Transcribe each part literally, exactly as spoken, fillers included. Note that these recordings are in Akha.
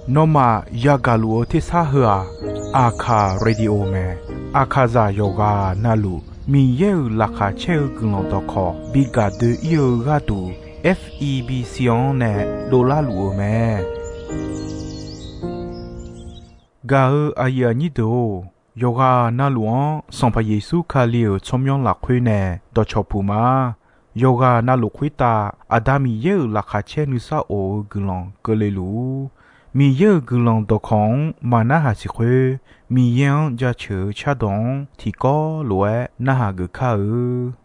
Nawmaf yagaq luf-eu tersar heu-aq, Aqkaq Radio mae. Aqkaqzaq yawqghaq navluf Miqyaer-euq laqkhaq caer-eu guiqlanq dawqkawq bi gaq doe-ir-eu gharduq, F E B C-anr nae dovlar luf-eu mae. Gaq-eu aqyuif aqnyir deuq-or, yawqghaq navluf-anr Sanqpaq Yeqsur Kali-euq tsawrmyanr lafkhoer nae dawqcawq puq ma. Yawqghaq navluf khoertav Aqda Miqyaer-euq laqkhaq caer nuisar of-eu guiqlanq keuvle luf-ur. Miqyaer-euq guiqlanq dawqkawq-anr maqnarhaq siq khoer, Miqyaer-anr jaceuq-eu cardawq-anr tiqkawv lof-aer narhaq geuf kar-eu.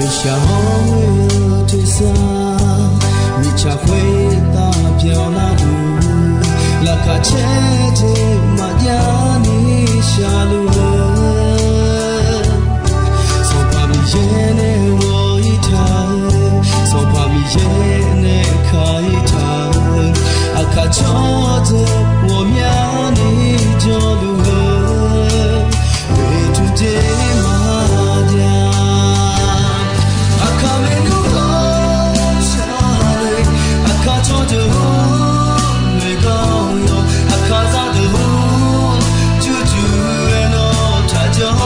Nuishaq hawr-eu tersar, mirtsaq khoertav byanlar-eu, laqkhaq caer jeq maqjav ni shaqluf-eu, Sanqpaq Miqyaer nae ghawq-ir taq-eu, Sanqpaq Miqyaer nae ka-ir taq-eu, aqkaq tsawrdeuq ghawqmyani jawrluf-eu, oeqtmq jeq maqjav. Aqkaq maernmr ghawqshaq-eu, aqkaq tsawrdeuq-or, noeqgawr-awr, aqkaq zaqdeuq-or, jurjur-aer nawr taqjanr.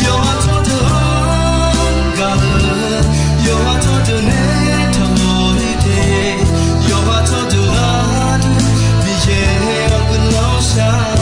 Yawqha tsawrdeuq-anr gaq-eu, yawqha tsawrdeuq nae taqmawf-ir te. Yawqha tsawrdeuq gharduq, Miqyaer-awr guiqlanq shar-awq.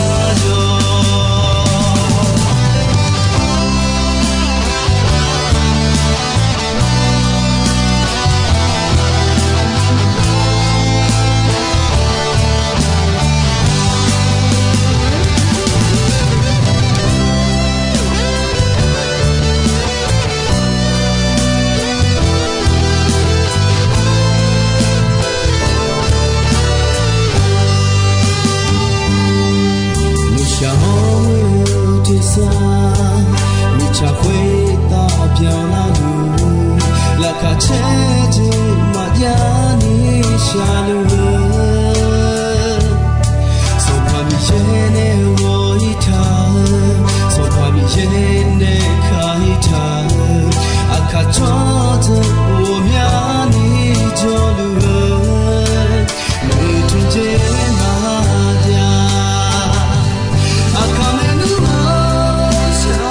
Nuishaq hawr-eu tersar, mirtsaq khoertav byanlar-eu, laqkhaq caer jeq maqjav ni shaqluf-eu, Sanqpaq Miqyaer nae ghawq-ir taq-eu, Sanqpaq Miqyaer nae ka-ir taq-eu, aqkaq tsawrdeuq ghawqmyani jawrluf-eu, oeqtmq jeq maqjav. Aqkaq maernmr ghawqshaq-eu,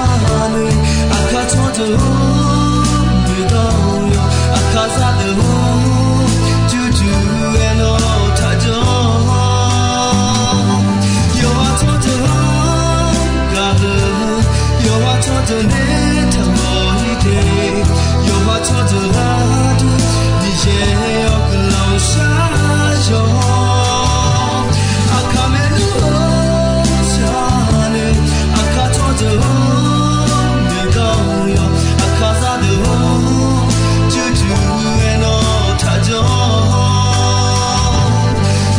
aqkaq tsawrdeuq-or, noeqgawr-awr, aqkaq zaqdeuq-or, jurjur-aer nawr taqjanr. Yawqha tsawrdeuq-anr gaq-eu, yawqha tsawrdeuq nae taqmawf-ir te. Yawqha tsawrdeuq gharduq, Miqyaer-awr guiqlanq shar-awq. Aqkaq maernmr ghawqshaq-eu, aqkaq tsawrdeuq-or, noeqgawr-awr, aqkaq zaqdeuq-or, jurjur-aer nawr taqjanr.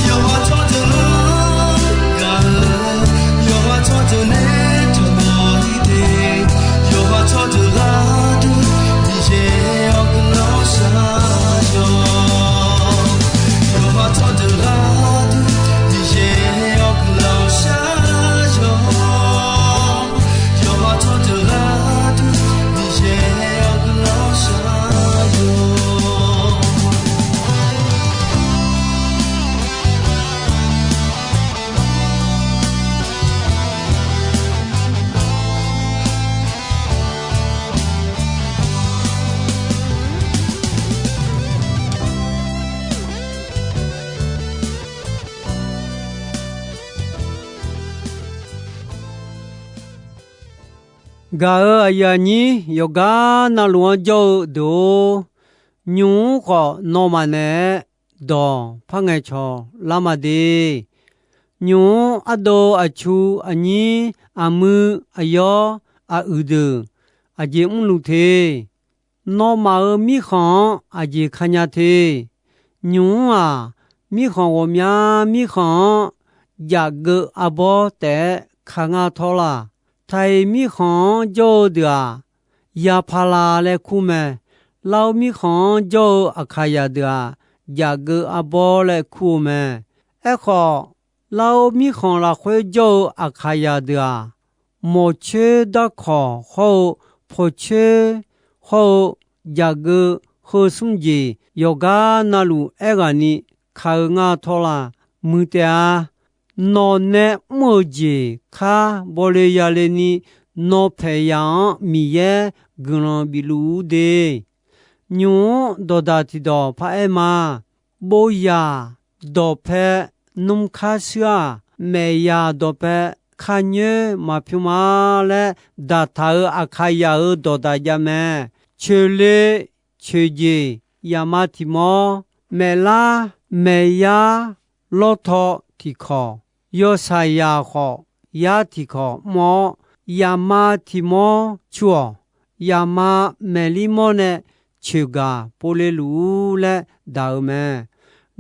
Yawqha tsawrdeuq-anr gaq-eu, yawqha tsawrdeuq nae taqmawf-ir te. Yawqha tsawrdeuq gharduq, Miqyaer-awr guiqlanq shar-awq. Yawqha tsawrdeuq gharduq, Miqyaer-awr guiqlanq shar-awq. Yawqha tsawrdeuq gharduq, Miqyaer-awr guiqlanq shar-awq. Gaq-euq aqyuif aqnyir yawqgar navluf-anr jawr-eu deuq-or, nymq-mr khawf nawmaf naeq-aer dawq par ngaeqcawq lar ma de. Nymq-mr ardov aqcu aqnyir aqmuiq aqyawr aq-uiq deuq aqjeq mrluf te. Nawmaf-euq mirkhanq-anr aqjeq kanya te. Nymq-mr-aq, Mirkhanq ghawqmya mirkhanq-anr jafgeuv arbawr taef-aer ka ngar tawr laq. Taiq mirkhanq-anr jawr-eu deuq-aq, Yapaqlaq laer kur mae. Lar-or mirkhanq-anr jawr-eu Aqkaqyaq deuq-aq, jafgeuv arbawr laer kur-eu mae. Aerkhawf, Lar-or mirkhanq lafkhoer jawr-eu Aqkaqyaq deuq-aq, mawqcoer darkawq hawr-eu pawqcoer hawr-eu jafgeuv heu smr jeq yawqgar navluf aerghaqni ka-eu ngar tawr laq. Muiq taef-a. Nawq nae mr-eu jeq kar bawle yale ni, nawq paeq yaq-anr Miqyaer guiqlanq bifluf-ur de. Nymq-mr dawqdaq tiqdawq paraer ma. Bovyaq dawqpae nmr kar shuir-aq, maeqyaq dawqpae kar nyoer maqpymr ma laer daqtaq-euq Aqkaqyaq-euq dawqdaq jav mae. Coeqle coeqjeq yaqma tiq mawr, maeqlar maeqyar lawrtaw tiqkawq, yawshaqzaq khawf yar tiqkawq mr-awr, yaqma tiq mawr cu-awq. Yaqma maeqlir mawr nae coeqgaq povle luf-ur laer daq-eu mae.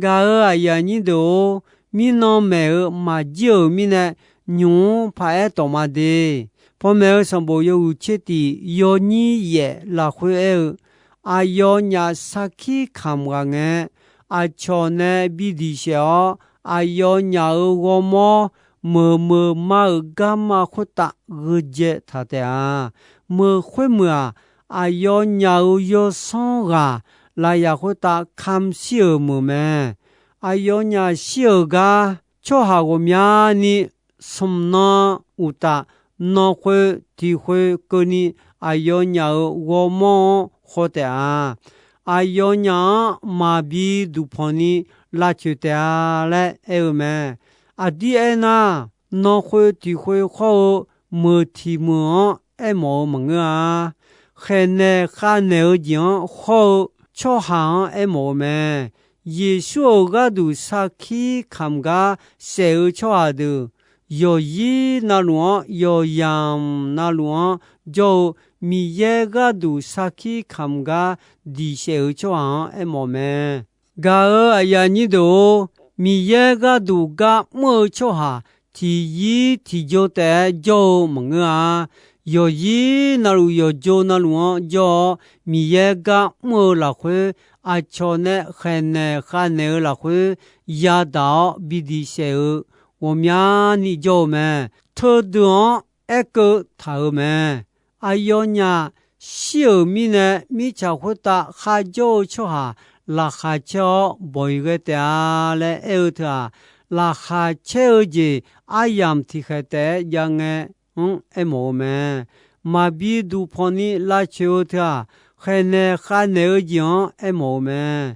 Gaq-euq aqyuif aqnyir deuq-or, mirnan maeq-eu maqjir-euq mirnae, nymq-mr paraer tawq ma de. Panmaeq-eu sanqbof yawhuiq tser tiq yawnyir yaef lafkhoer aer-eu, aqyawfnyaf sarkir kamq ghaq ngae, aqcawq nae bi diq saef-awr, aqyawfnyaf-euq ghawrmawr meuq meuq ma-euq garma khoertav gheudzae taq taef-a. Meuq khoermeuq-aq, aqyawfnyaf-euq yawsanr ghaq lafyaq khoertav kamq shir-euq meuq mae. Aqyawfnyaf shir-euq gar tsawrhaq ghawqmyani smq nan uqtaf, nan khoer tiq khoer keuvni aqyawfnyaf-euq ghawrmawr-anr khaw taef-a. Aqyawfnyaf-anr maqbi duqpanq ni lavcoeq taef-a laer aer-eu mae. Aqdir aernar, nan khoer tiq khoer khawr-eu meuq tiq meuq-anr aermawf-eu maqngeur-a. Khaeqnaeq khavnaeq-eu jeq-anr khawr-eu tsawrhaq-anr aermawf-eu mae. Yeqsur-euq gharduq sarkir kamq gar saef-eu tsawrhaq deuq, yawqzir navluf-anr, yawqyamq navluf-anr jawr-eu Miqyaer gharduq sarkir kamq gar diq saef-eu tsawrhaq-anr aermawf mae. Gaq-euq aqyuif aqnyir deuq-or, Miqyaer gharduq gar mr-eu tsawrhaq tiqyir tiqjawr taef-aer jawr-eu maqngeur-a. Yawqzir navluf yawqjawr navluf-anr jawr-awr, Miqyaer gar mr-eu lafkhoer, aqcawq nae khaeqnaeq khavnaeq-eu lafkhoer yadaq-awr bi diq saef-eu ghawqmyani jawr-eu mae. Teudeuq-anr aerkeuv taq-euq mae. Aqyawfnyaf shir-euq mirnae, mirtsaq khoertav kharjawr-eu tsawrhaq laqkhaq caer-awr bawq-iq ghae taef-a laer aer-eu teu-aq, laqkhaq caer-eu jeq aryamq tiqkhaeq taef-aer jav ngae-anr aermawf-eu mae. Maqbi duqpanq ni lavcoeq-eu teu-aq, khaeqnaeq khavnaeq-eu jeq-anr aermawf-eu mae.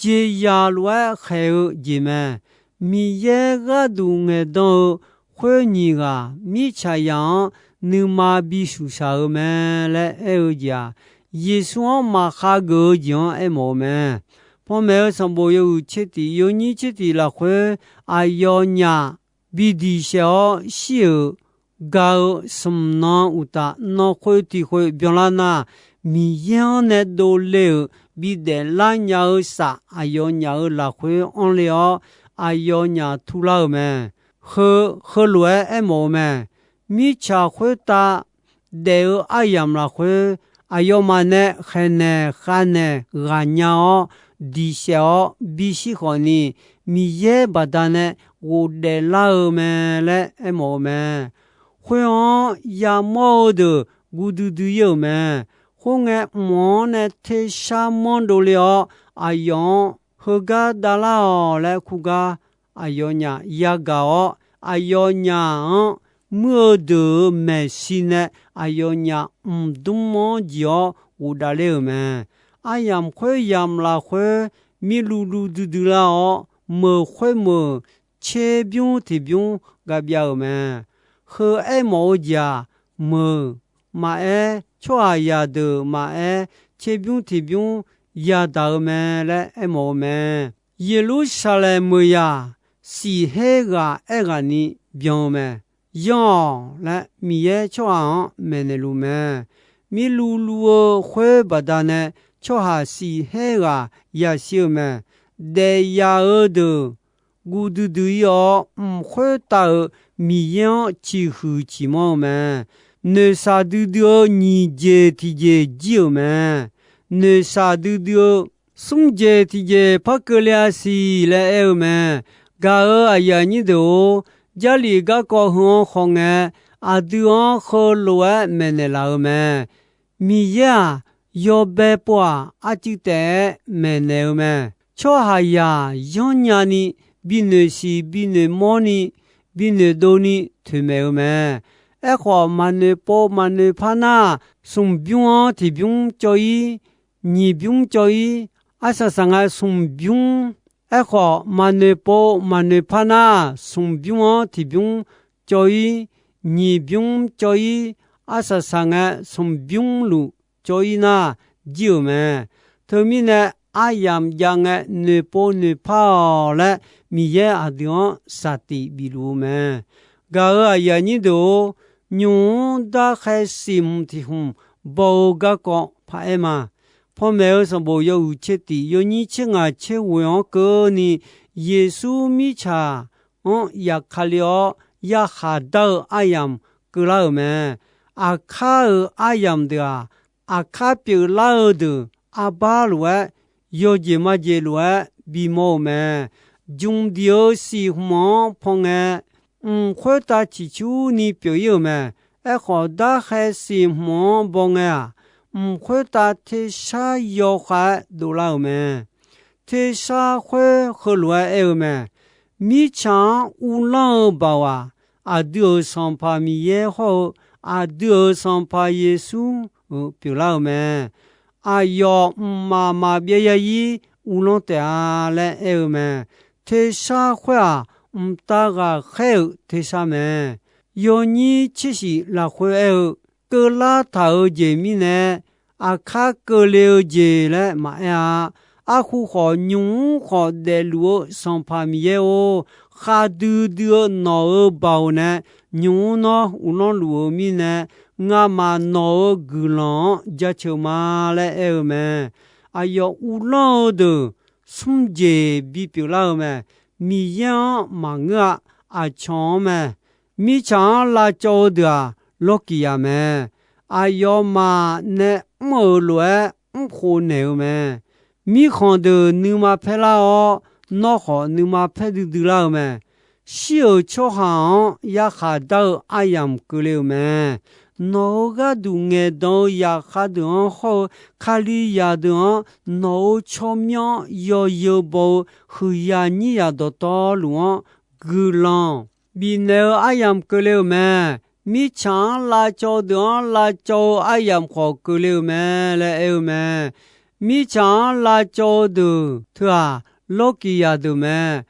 Jeqzaq lof-aer khaeq-eu jeq mae. Miqyaer gharduq ngaeqdan-eu khoer nyiq ghaq mirtsaqzaq-anr nuima bi shuqshaq-eu mae laer aer-eu jeq-aq, Yeqsur-anr maqkhav geuf-eu jeq-anr aermawf-eu mae. Panmaeq-eu sanqbof yawhuiq tser tiq yawnyir tser tiq lafkhoer, aqyawfnyaf bi diq saef-awr shir-euq ga-eu smq nan uqtaf, nan khoer tiq khoer byanlar nar, Miqyaer-anr nae dovle-euq bidaef lar nya-eu saf aqyawfnyaf-euq lafkhoer anr le-awr, aqyawfnyaf turlar-euq mae. Heu, heulof-aer aermawf-eu mae. Mirtsaq khoertav daef-eu aryamq lafkhoer, aqyawfmaf nae khaeqnaeq khavnaeq ghaq nya-awr, diq saef-awr bishir khawfni, Miqyaer baqdanae ghofdaef lar-eu mae laer aermawf-eu mae. Khoer-anr yamawr-eu deuq guv duidui-ir-euq mae. Khoerngae, mq-anr nae tersar manr dovle-awr, aqyawf-anr heugar davlar-awq laer kur gar, aqyawfnyaf yagaq-awr, aqyawfnyaf-anr muir-eu deuq-euq maeqshi nae aqyawfnyaf mqdmr-anr jeq-awr ghofdav ler-euq mae. Aryamq khoeryamq lafkhoer, mirluv luv duidui lar-awr, meuq khoermeuq tserbymr tiqbymr ga byav-euq mae. Heu aermawf-eu jeq-aq, meuq maqaer, tsawrhaqzaq deuq maqaer, tserbymr tiqbymr yadaq-eu mae laer aermawf-eu mae. Yeqlursaqlaeq meuq yaq, siq her ghaq aerghaqni byan-eu mae. Yanr-awq laer Miqyaer tsawrhaq-anr maeqnaeq luf mae. Mirluv luv-eu khoer baqdanae tsawrhaq siq her ghaq yashir-eu mae. daef yaq-eu deuq guv duidui-ir-awr, mq khoertav-euq Miqyaer-anr ciqhuiq ciqmanr-eu mae. Noeqshaq duidui-eu nyiq jeq tiqjeq jir-euq mae. Noeqshaq duidui-eu smr jeq tiqjeq par keuvle-a siq laer aer-eu mae. Gaq-euq aqyuif aqnyir deuq-or, Jarlif garkawv heu-anr khawf ngae, aqdui-anr heulof-aer maeqnaeq laf-eu mae. Miqyaer-aq, yawbae pov-aq, arcuiv taef-aer maeqnaeq-eu mae. Tsawrhaqzaq yanrnya ni, binoeq siq binoeq mawrni, binoeq dovni toeqmaeq-eu mae. Aerkhawf, maqnoeq pov maqnoeq par nar, smq bymr-anr tiqbymr cawv-ir, nyiq bymr cawv-ir, arsaq saq ngae smq bymr. Aerkhawf, maqnoeq pov maqnoeq par nar, smq bymr-anr tiqbymr cawv-ir, nyiq bymr cawv-ir, arsaq saq ngae smq bymr luf cawv-ir nar jir-euq mae. Teumirnae, aryamq jav ngae noeqpov noeqpar-awq laer, Miqyaer aqdui-anr saqtiq bif luf-eu mae. Gaq-euq aqyuif aqnyir deuq-or, nymq-mr darkhae siq hmq tiq hmq baw-eu garkawv paraer ma. Panmaeq-eu sanqbof yawhuiq tser tiq yawnyir tser ngaq tser ghoeq-anr keuvni, Yeqsur mirtsaq-anr yaqkale-awr yarkhaq dar-eu aryamq keuvlar-euq mae. Aqkar-euq aryamq deuq-aq, aqkar pyeuflar-eu deuq arbar lof-aer, yawjeq majeq lof-aer bimawr-euq mae. Jmq diq-eu siq hmq-anr pan ngae, mq khoertav ciqcurni pyeuf-ir-euq mae. Aerkhawf, darkhae siq hmq-anr baw ngae-aq, mq khoertav tersar yawkhav-aer dovlar-euq mae. Tersar khoer heulof-aer aer-eu mae. Mirtsaq-anr uvlanr-eu baoq-aq, aqdui-euq Sanqpaq Miqyaer hawr-eu, aqdui-euq Sanqpaq Yeqsur-euq pyeuflar-euq mae. Aqyawf mqmaq maqbyav ya-ir uvlanr taef-a laer aer-eu mae. Tersar khoer-aq, mqtav ghaqkhaer-euq tersar mae. Yawnyir tser shif lafkhoer aer-eu, keuvlar taq-euq jeq mirnae, aqkar keuvle-eu jeq laer maqaer-a. Arhu khawf, nymq-mr khawf daefluf-eu Sanqpaq Miqyaer-or, khaqdui dui-eu nawq-euq baoq nae nymq-mr nawr uvlanr luf-eu mirnae, ngamaf nawq-euq guiqlanq-anr jaceuq ma laer aer-eu mae. Aqyawf uvlanr-eu deuq smr jeq bipyeuf lar-eu mae. Miqyaer-anr maqngeur-a. Aqcawq-anr mae. Mirtsaq-anr lavcawv-eu deuq-aq, lawrkiq yaq mae. Aqyawfmaf nae mr-euq lof-aer mrkhof naeq-eu mae. Mirkhanq deuq nuima paer lar-awr, nawr khawf nuima paer duidui lar-eu mae. Shir-euq tsawrhaq-anr yarkhaq dar-eu aryamq keuvle-euq mae. Nawq-euq gharduq ngaeqdan-eu zaqkhav deuq-anr hawr-eu, Kalizaq deuq-anr nawq-euq tsawrmyanr yawzeu baw-eu huiqyaq nyirzaq dawqtawvluf-anr guiqlanq bifnaeq-eu aryamq keuvle-euq mae. Mirtsaq-anr lavcawv deuq-anr lavcawv-eu aryamq khawf keuvle-euq mae laer aer-eu mae. Mirtsaq-anr lavcawv-eu deuq teu-aq, lawrkiq yaq deuq mae.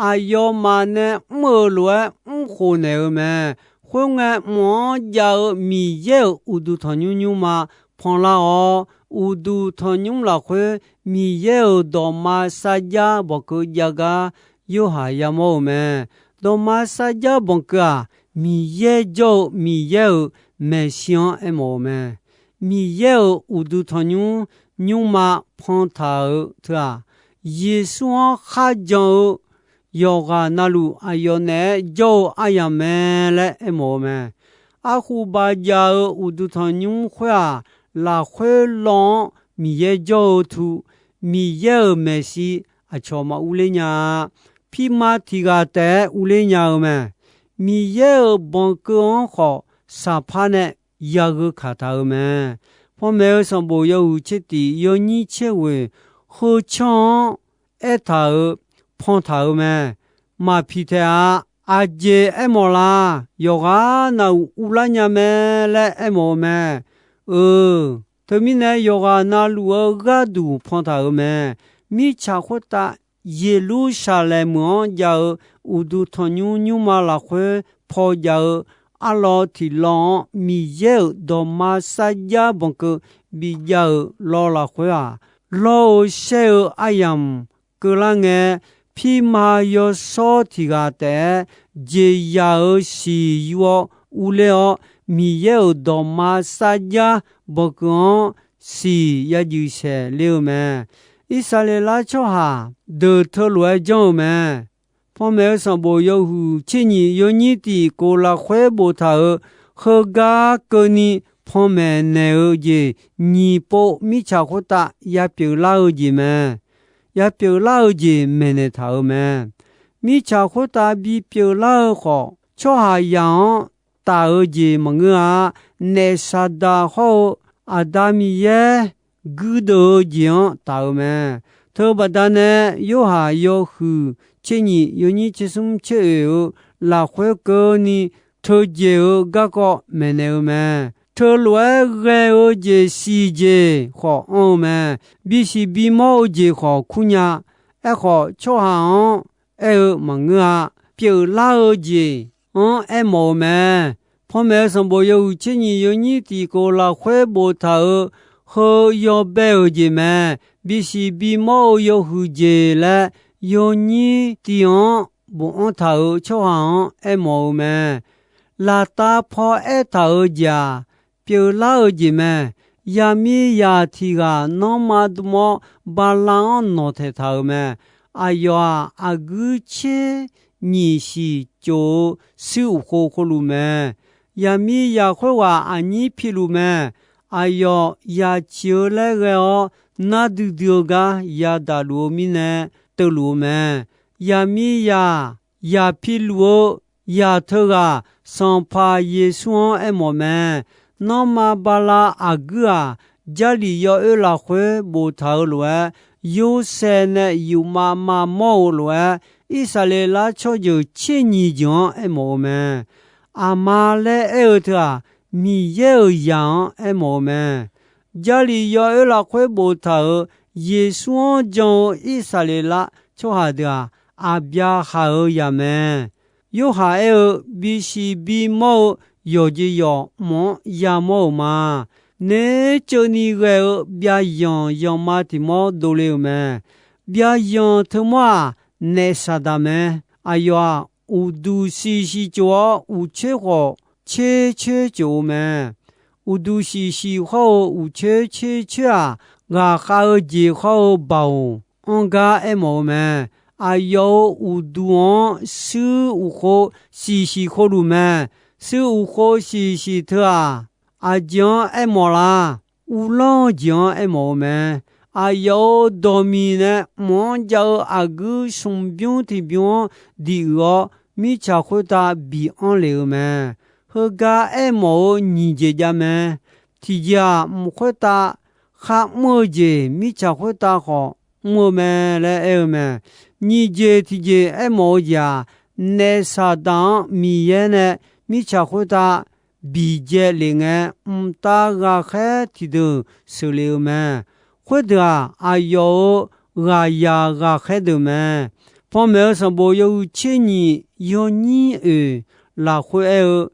Aqyawfmaf nae mr-euq lof-aer mrkhof naeq-eu mae. Khoerngae, mq-anr jav-eu Miqyaer-euq uqduq tanqnymr nymrma panlar-awr, uqduq tanqnymr lafkhoer Miqyaer-euq dawqma sarjax banqkeuv jav gar Yorhaq yamawr-eu mae. Dawqma sarjax banqkeuv-aq, Miqyaer jawr-eu Miqyaer-euq maeqshi-anr aermawf-eu mae. Miqyaer-euq uqduq tanqnymr nymrma pantaq-euq teu-aq, Yeqsur-anr kharjan-eu yawqghaq navluf aqyawf naeq-aer jawr-eu aryamq mae laer aermawf-eu mae. Arhu baqjav-eu uqduq tanqnymr khoer-aq, lafkhoer law-anr Miqyaer jawr-eu tu, Miqyaer-euq maeqshi aqcawq maqurler nya-a. Pirma tiq ghaq taef-aer urler nya-eu mae. Miqyaer-euq banqkeuv-anr khawf, saqpar nae yagheu kaq taq-eu mae. Panmaeq-eu sanqbof yawhuiq tser tiq yawnyir tser ghoeq, heucanr-anr aertaq-euq pantaq-euq mae. Maqpiq taef-a. Aqjeq aermawf la? Yawqghaq navluf urlar nya mae laer aermawf-eu mae. Eu, teumirnae yawqghaq navluf-eu gharduq pantaq-euq mae. Mirtsaq khoertav Yeqlursaqlaeq meuq-anr jav-eu uqduq tanqnymr nymrma lafkhoer paw jav-eu arlawv tiq lawv-anr Miqyaer-euq dawqma sarjax banqkeuv bijav-euq lawv lafkhoer-aq, lawr-eu shaer-eu aryamq keuvlar ngae, pirma yawshawr tiq ghaq taef-aer jeqzaq-euq siq yur-awr urler-awr, Miqyaer-euq dawqma sarjax banqkeuv-anr siq ya juif saeq ler-eu mae. Irsaqleqlav tsawrhaq deuq teulof-aer janr-eu mae. Panmaeq-eu sanqbof yawhuiq tser nyiq yawnyir tiq kof lafkhoer boftaq-euq, heugar keuvni panmaeq naeq-eu jeq nyiq pov mirtsaq khoertav yapyeuf lar-eu jeq mae. Yapyeuf lar-eu jeq maeqnaeq taq-euq mae. Mirtsaq khoertav bipyeuf lar-eu khawf, tsawrhaqzaq-anr taf-eu jeq maqngeur-a. Naef Saqdaq hawr-eu Aqda Miqyaer guirdeuv-eu jeq-anr taf-eu mae. Teubaqda nae Yorhaq yawhuiq tser nyiq yawnyir tser smr tser oeq-eu lafkhoer keuvni teujaeq-eu garkawv maeqnaeq-eu mae. Teulof-aer ghae-eu jeq siqjeq khawf anr-eu mae. Bisiq bimawr-eu jeq khawf kurnya. Aerkhawf, tsawrhaq-anr aer-eu maqngeur-a. Pyeuflar-eu jeq-anr aermawf-eu mae. Panmaeq-eu sanqbof yawhuiq tser nyiq yawnyir tiq kof lafkhoer boftaq-euq heu yawbae-euq jeq mae. Bisiq bimawr-eu yawhuiq jeq laer yawnyir tiq-anr bofanr taq-euq tsawrhaq-anr aermawf-eu mae. Laftav paw aertaq-euq jeq-aq, pyeuflar-eu jeq mae. Yaqmiqzaq tiq ghaq nanrma dm-awr bala-anr nawqtaeq taq-euq mae. Aqyawf-aq, aqguir tser nyiq siq cof-eu suir uqkhov khoerluf mae. Yaqmiqzaq khoerghaq aqnyir piluf mae. Aqyawf yaq ciq-eu laer ghae-awr nar duidui-eu gar yadaq luf-eu mirnae teuvluf-eu mae. Yaqmiqzaq yaq piluf-eu zaq teughaq Sanqpaq Yeqsur-anr aermawf mae. Nanrma bala aqguir-aq, Jarlif yawoer lafkhoer boftaq-eu lof-aer, Yorsaev nae yufmav mavmawr-eu lof-aer, Irsaqleqlav tsawrjeuq tser nyiq jeuq-anr aermawf-eu mae. Aqma laer aer-eu teu-aq, Miqyaer-euq zaq-anr aermawf-eu mae. Jarlif yawoer lafkhoer boftaq-euq Yeqsur-anr jan-eu Irsaqleqlav tsawrhaq deuq-aq, Aqbyaqhaq-euq zaq mae. Yorhaq aer-eu, bisiq bimawr-eu yawqjeq yawq mq-anr yamawr-euq ma. Naeq-aer ceuvni ghae-eu byavyanq yanqma tiq mawr dovle-euq mae. Byavyanq teumawr-aq, Naef Saqdaq mae. Aqyawf-aq, uqduq siqsiq cof-awr, uqcoer khawf coer coer cof-eu mae. Uqduq siqsiq hawr-eu uqcoer coer coer-aq, ghaqkhav-eu jeq hawr-eu baoq anr gar aermawf-eu mae. Aqyawf-euq uqduq-anr suir uqkhov siqsiq khoerluf mae. Suir uqkhov siqsiq teu-aq, aqjeq-anr aermawf lar? Uvlanr-eu jeq-anr aermawf-eu mae. Aqyawf-euq dawqmiq nae mq-anr jav-eu aqguir smq bymr tiq bymr-anr diq-uiq-awr, mirtsaq khoertav biq anr lef-eu mae. Heugar aermawf-eu nyiq jeq jav mae. Tiqjeq-aq, mq khoertav kharmr-eu jeq mirtsaq khoertav khawf mr-eu mae laer aer-eu mae. Nyiq jeq tiqjeq aermawf-eu jeq-aq, Naef Saqdaq-anr Miqyaer nae mirtsaq khoertav biqjae lef ngae, mqtav ghaqkhaer tiqdeuq sheuqlef-eu mae. Khoerdeuq-aq, aqyawf-euq ghaqzaq ghaqkhaer deuq mae. Panmaeq-eu sanqbof yawhuiq tser nyiq yawnyir oeq lafkhoer aer-eu,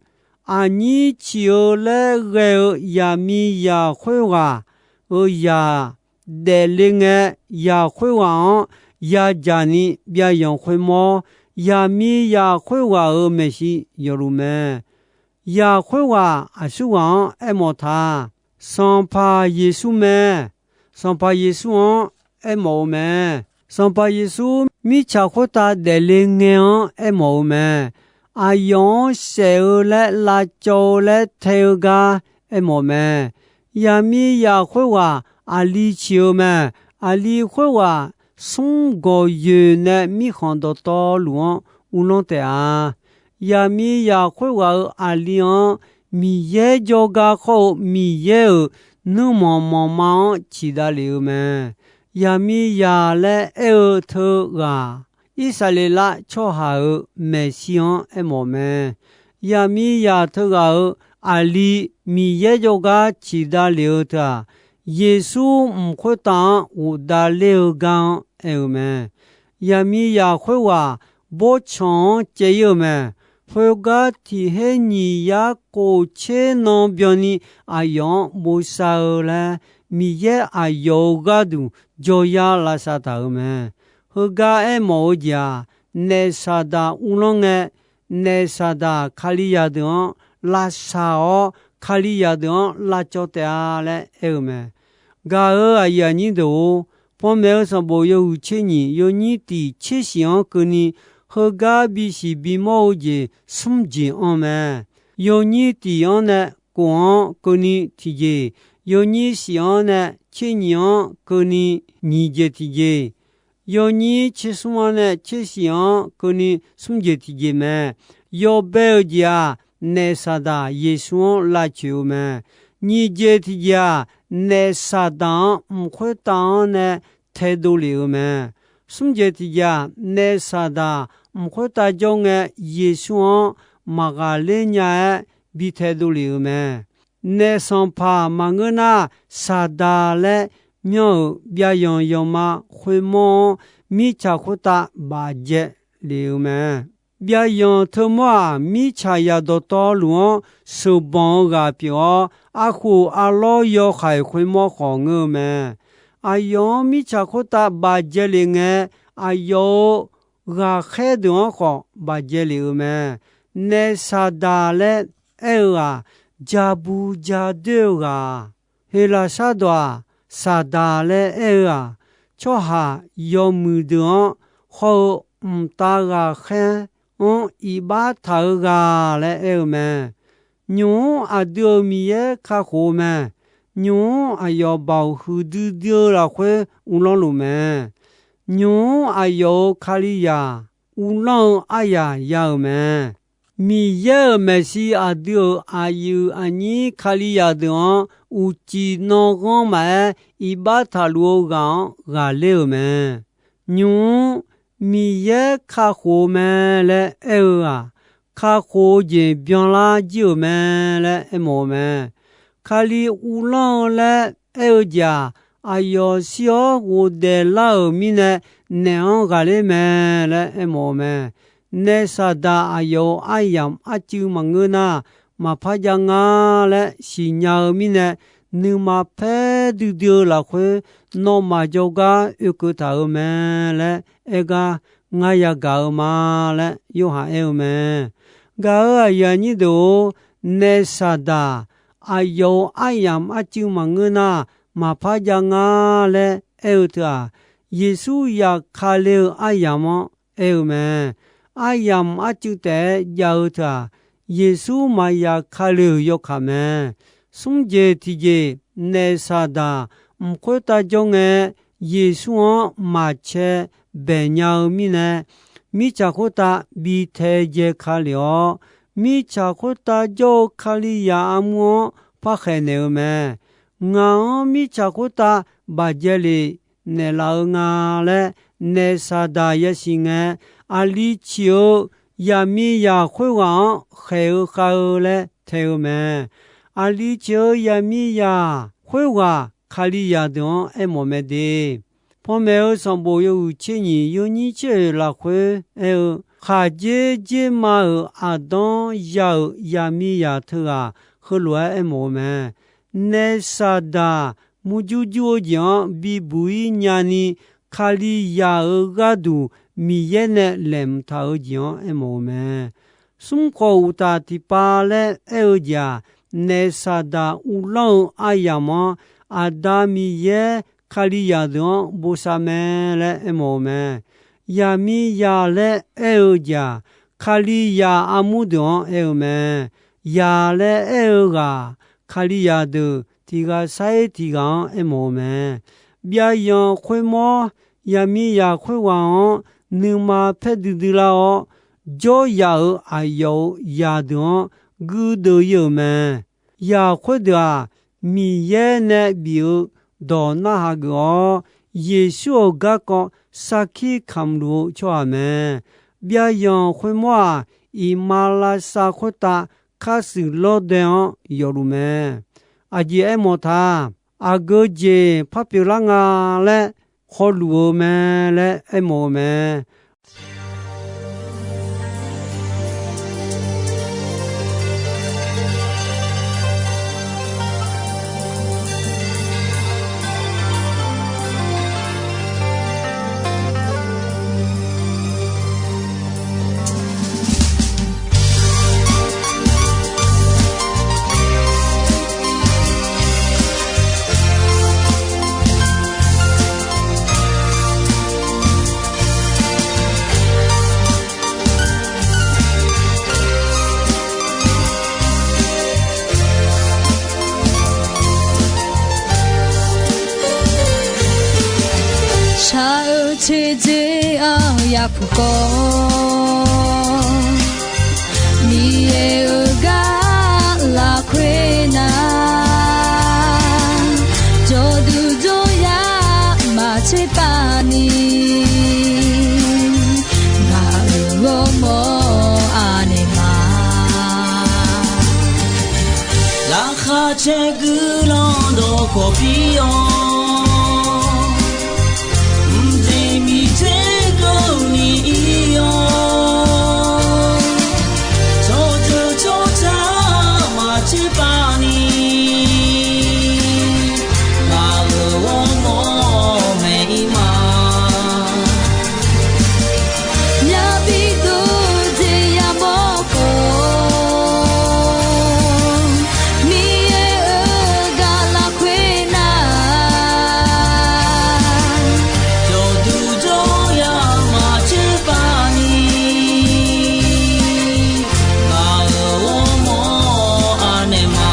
aqnyir ciq-eu laer ghae-eu yaqmiqzaq khoerghaq-euq zaq daefle ngae, zaq khoerghaq-anr yadzaq ni byavyanq khoermawr, yaqmiqzaq khoerghaq-euq maeqshi yawfluf mae. Zaq khoerghaq aqsurghaq-anr aermawf taq, Sanqpaq Yeqsur mae. Sanqpaq Yeqsur-anr aermawf-eu mae. Sanqpaq Yeqsur mirtsaq khoertav daefle ngae-anr aermawf-eu mae. Aqyawf-anr saef-eu laer lavcawv-eu laer tae-eu gar aermawf mae. Yaqmiqzaq khoerghaq aqli ciq-eu mae. Aqli khoerghaq smr gawqyoeq nae mirkhanq dawqtawvluf-anr uvlanr taef-a. Yaqmiqzaq khoerghaq-euq aqli-anr Miqyaer jawrgar khawr-eu Miqyaer-euq nuirmanq manqma-anr ciqdav lef-eu mae. Yaqmiqzaq laer aer-eu teughaq, Irsaqleqlav tsawrhaq-euq maeqshi-anr aermawf mae. Yaqmiqzaq teughaq-euq aqli Miqyaer jawrgar ciqdav lef-eu teu-aq, Yeqsur mq khoertav-anr ghofdav ler-eu gar-anr aer-eu mae. Yaqmiqzaq khoerghaq bawrtsanq-anr caev-ir-eu mae. Khoergar tiq her nyiq yar kof tser nan byanni aqyawf-anr bosav-eu laer, Miqyaer aqyawf-euq gharduq jawryar lavsav taq-euq mae. Heugar aermawf-eu jeq-aq, Naef Saqdaq uvlanr ngae, Naef Saqdaq Kalizaq deuq-anr lavsav-awr, Kalizaq deuq-anr lavcawv taef-a laer aer-eu mae. Gaq-euq aqyuif aqnyir deuq-or, Panmaeq-eu sanqbof yawhuiq tser nyiq, yawnyir tiq tser shif-anr keuvni, heugar bisiq bimawr-eu jeq smr jeq anr mae. Yawnyir tiq-anr nae kof-anr keuvni tiqjeq, yawnyir shif-anr nae tser nyiq-anr keuvni nyiq jeq tiqjeq, yawnyir tser smr-anr nae tser shif-anr keuvni smr jeq tiqjeq mae. Yawbae-eu jeq-aq, naef Saqdaq Yeqsur-anr lavcoeq-eu mae. Nyiq jeq tiqjeq-aq, naef Saqdaq-anr mq khoertav-anr nae taedov lef-eu mae. Smr jeq tiqjeq-aq, naef Saqdaq mq khoertav jawr ngae, Yeqsur-anr maqghaqler nya-aer bi taedov lef-eu mae. Naef sanqpaq maqngeur nar, Saqdaq laer myanr-euq byavyanq yanqma khoermawr-anr, mirtsaq khoertav bafjae lef-eu mae. Byavyanq teumawr-aq, mirtsaqzaq dawqtawvluf-anr sheuqbanq-eu ghaq pyeuf-awr, arkhof arlawr yawhaiq khoermawr khawf ngeur-eu mae. Aqyawf-anr mirtsaq khoertav bafjae lef ngae, aqyawf-euq ghaqkhaer deuq-anr khawf bafjae lef-eu mae. Naef Saqdaq laer aer-eu-aq, ja bu ja doer-eu ghaq-aq, Heqlaqsar dawq-aq, Saqdaq laer aer-eu-aq, tsawrhaq yawmuiq deuq-anr hawr-eu mqtav ghaqkhaer-anr iqbax taq-eu ghaq laer aer-eu mae. Nymq-mr aqdui-euq Miqyaer kakhof-eu mae. Nymq-mr aqyawf baoq huiqdui dui-eu lafkhoer uvlanr luf mae. Nymq-mr aqyawf-euq Kalizaq uvlanr-eu aryaq ya-euq mae. Miqyaer-euq maeqshi aqdui-euq aqyuif aqnyir Kalizaq deuq-anr uqcif nanghanr maqaer, iqbax taqluf-eu ghaq-anr ghaqler-euq mae. Nymq-mr Miqyaer kakhof-eu mae laer aer-eu-aq, kakhof-eu jeq byanlar jir-euq mae laer aermawf-eu mae. Kali uvlanr-eu laer aer-eu jeq-aq, aqyawf shir-awr ghofdaef lar-euq mirnae naef-anr ghaqler mae laer aermawf-eu mae. Naef Saqdaq aqyawf-euq aryamq arcuiv maqngeur nar, maqpar jav nga laer siqnya-eu mirnae, nuima paer duidui-eu lafkhoer nawmaf jawrgar oekeuv taq-euq mae laer aer gar ngar yagaq-eu ma laer Yorhaq aer-eu mae. Gaq-euq aqyuif aqnyir deuq-or, naef Saqdaq aqyawf-euq aryamq arcuiv maqngeur nar, maqpar jav nga laer aer-eu teu-aq, Yeqsur yaf ka le-eu aryamq-anr aer-eu mae. Aryamq arcuiv taef-aer jav-eu teu-aq, Yeqsur maqyaf ka le-euq yawkaq mae. Smr jeq tiqjeq, naef Saqdaq mq khoertav jawr ngae, Yeqsur-anr maqcae baeq nya-eu mirnae, mirtsaq khoertav bi tae jae ka lef-awr, mirtsaq khoertav jawr-eu Kalizaq armur-anr parkhaeq naeq-eu mae. Ngaq-anr mirtsaq khoertav bafjae lef naeqlaf-eu nga laer, naef Saqdaq yasiq ngae, aqli ciq-eu yaqmiqzaq khoerghaq-anr khaeq-eu khav-eu laer tae-eu mae. Aqli ciq-eu yaqmiqzaq khoerghaq Kalizaq deuq-anr aermawf mae de. Panmaeq-eu sanqbof yawhuiq tser nyiq yawnyir tser oeq lafkhoer aer-eu, khaqdzer dzerma-euq aqdanr ya-euq yaqmiqzaq teughaq heulof-aer aermawf-eu mae. Naef Saqdaq murjur jur-eu jeq-anr bibuq-ir nyani, Kalizaq-euq gharduq Miqyaer nae laeqhmq taq-eu jeq-anr aermawf-eu mae. Smr khawf uqtaf tiqpav laer aer-eu jeq-aq, naef Saqdaq uvlanr-eu aryamq-anr, Aqda Miqyaer Kalizaq deuq-anr bosav mae laer aermawf-eu mae. Yaqmiqzaq laer aer-eu jeq-aq, Kalizaq armur deuq-anr aer-eu mae. Zaq laer aer-eu ghaq, Kalizaq deuq tiq ghaq sar-ir tiq ghaq-anr aermawf-eu mae. Byavyanq khoermawr, yaqmiqzaq khoerghaq-anr nuima paer duidui lar-awr, jawryaf-euq aqyawf-euq zaqdeuq-anr guirdeuv-ir-euq mae. Zaq khoerdeuq-aq, Miqyaer nae bif-eu dawq narhaq geuf-awr, Yeqsur-euq garkawv sarkir kamq luf-eu tsawrhaq mae. Byavyanq khoermawr-aq, iqmalavshav khoertav kharshuif lawrdae-anr yawfluf mae. Aqjeq aermawf ta, aqgeu jeq par pyeuflar nga laer hawluf-eu mae laer aermawf-eu mae. Teudzer-anr yapuq kawv, Miqyaer-euq gar lafkhoer nar, jawrduq jawryar maqtser pav ni, ngaq-euq ghawrmawr anaeq ma. Laqkhaq caer guiqlanq dawqkawq pir-awr, mqjeq miqdzer keuvni ir-awr, tsawrjeuq tsawrca maqtser pav ni, ngaq-euq ghawrmawr maeq-ir ma. Yabi dov jeq yamawr khawf, Miqyaer-euq gar lafkhoer nar, jawrduq jawryar maqtser pav ni, ngaq-euq ghawrmawr anaeq ma.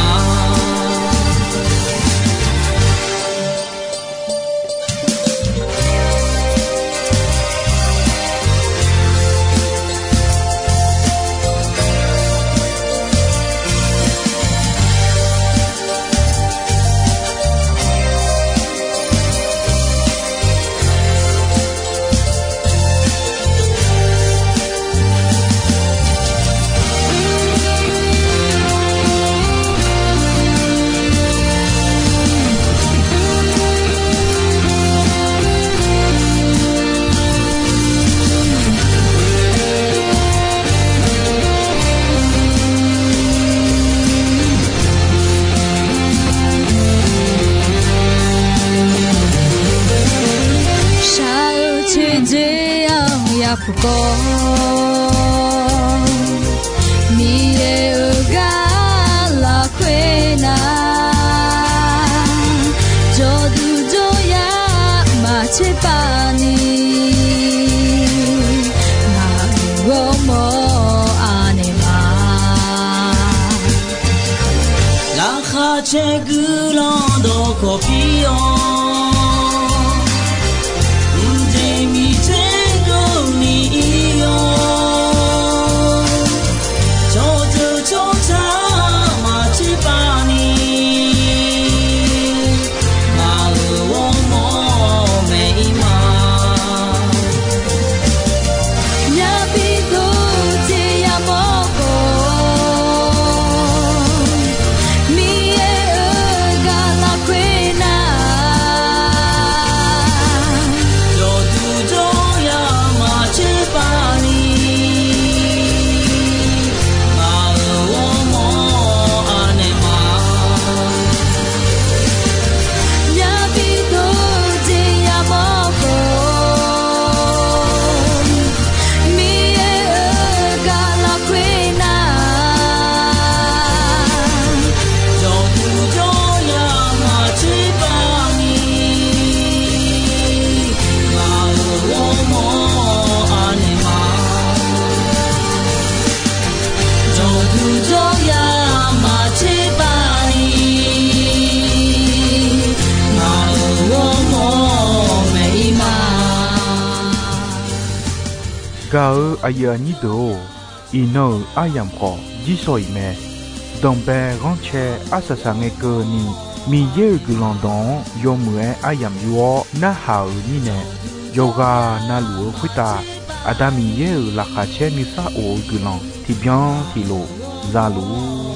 Shaq-eu teudzer-anr yapuq kawv, Miqyaer-euq gar lafkhoer nar, jawrduq jawryar maqtser pav ni, ngaq-euq ghawrmawr anaeq ma. Laqkhaq caer guiqlanq dawqkawq pir-awr, mqjeq miqdzer keuvni ir-awr, tsawrjeuq tsawrca maqtser pav ni, ngaq-euq ghawrmawr maeq-ir ma. Yabi dov jeq yamawr khawf, Miqyaer-euq gar lafkhoer nar, jawrduq jawryar maqtser pav ni, ngaq-euq ghawrmawr anaeq ma. Yabi dov jeq yamawr khawf, Miqyaer-euq gar lafkhoer nar, jawrduq jawryar maqtser pav ni, ngaq-euq ghawrmawr anaeq ma. Jawrduq jawryar maqtser pav ni, ngaq-euq ghawrmawr maeq-ir ma. Gaq-eu aqyuif aqnyir deuq-or, iqnan-euq aryamq khawf jirsawq iq mae. Danqbae ghanrcae arsaq saq ngae keuvni, Miqyaer-euq guiqlanq dawq-anr yawmuiq-aer aryamq yur-awr narhaq-euq mirnae, yawqghaq navluf-eu khoertav Aqda Miqyaer-euq laqkhaq caer nuisar of-eu guiqlanq tiqbyan tiqlof za luf-ur.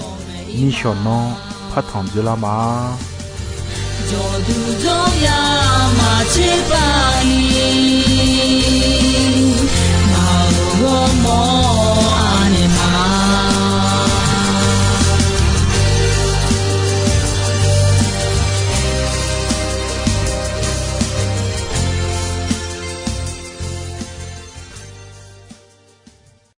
Nishawq nanr partanq dzeurlar ma. Jawrduq jawryar maqtser pav ni,